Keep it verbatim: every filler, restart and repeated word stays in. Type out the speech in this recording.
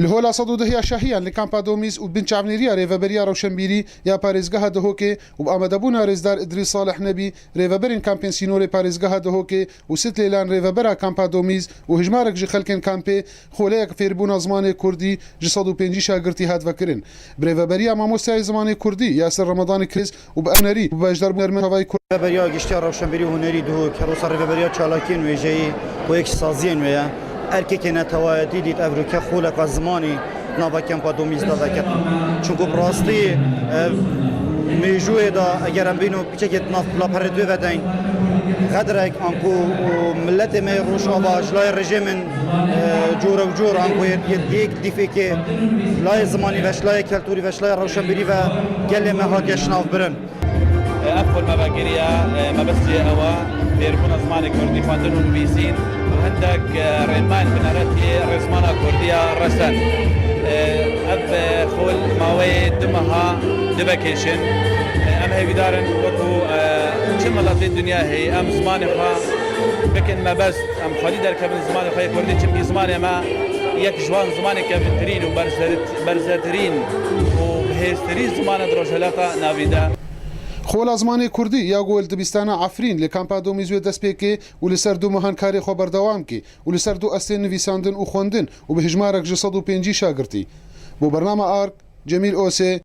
Li hola sed û deh ya Şahiyan li kampa Domîz û bin çavnêriya Rêveberiya Rewşenbîrî ya Parêzgeha Dihokê û bi amadebûna Rêzdar Îdrîs Salih Nebî, rêveberên kampên sînorê Parêzgeha Dihokê û Sitlêlan, rêvebera kampa Domîz û hejmarek ji xelkên kampê, xoleyek fêrbûna zimanê kurdî ji sed û pêncî şagirtî hat vekirin. Bi rêveberiya mamosteyê zimanê kurdî Yasir Remadanî Kriz û bi hunerî û beşdarbûn dermendavayî kurd. Rêveberiya Giştî ya Rewşenbîrî û Hunerî Dihok, her wisa rêveberiya çalakiyên wêjeyî û yek ji saziyên wê ye. Erkekê netewayetî dît ev rûke xoleka zimanî nava kempa Domîz de veket. Çunku bi rastî, e, mêjûyê de eger em bîno piçekê di nav pila perê divê vedeng, xedrek anku û miletê me yê Rojava ji layê rejêmên, e, cor û cor anku yê, yê diyêk dîfêkê ji layê zimanî ve, ji layê keltûrî ve, ji layê rewşenbîrî ve gelê me hatiye şinavbirin. Ev xwe me vekiriye, mebestê ew e fêrbûna zimanê kurdî, xwendin û nivîsîn û hindek rênmayên binerêtiyê rêzmana kurdî ya resen. Ev xwe li maweyê du meha divekêşin. Em hêvîdar in wekû çi miletê dinya heye, em zimanê xwe bikin mebest, em xwedî derkevin zimanê xwe yê kurdî, çimkî zimanê me yek ji wan zimanê kevintirîn û berze-, berzetirîn û bihêztirîn ziman e di Rojhilata Navîn de. Xola zimanê kurdî ya ku li dibistana Efrîn li kampa Domîz wê dest pê kê û li ser du mehan karê xwe berdewam kê û li ser du estên nivîsandin û xwendin û bi hejmarek ji sed û pêncî şagirtî. Bo bernama Ark, Cemîl Osê.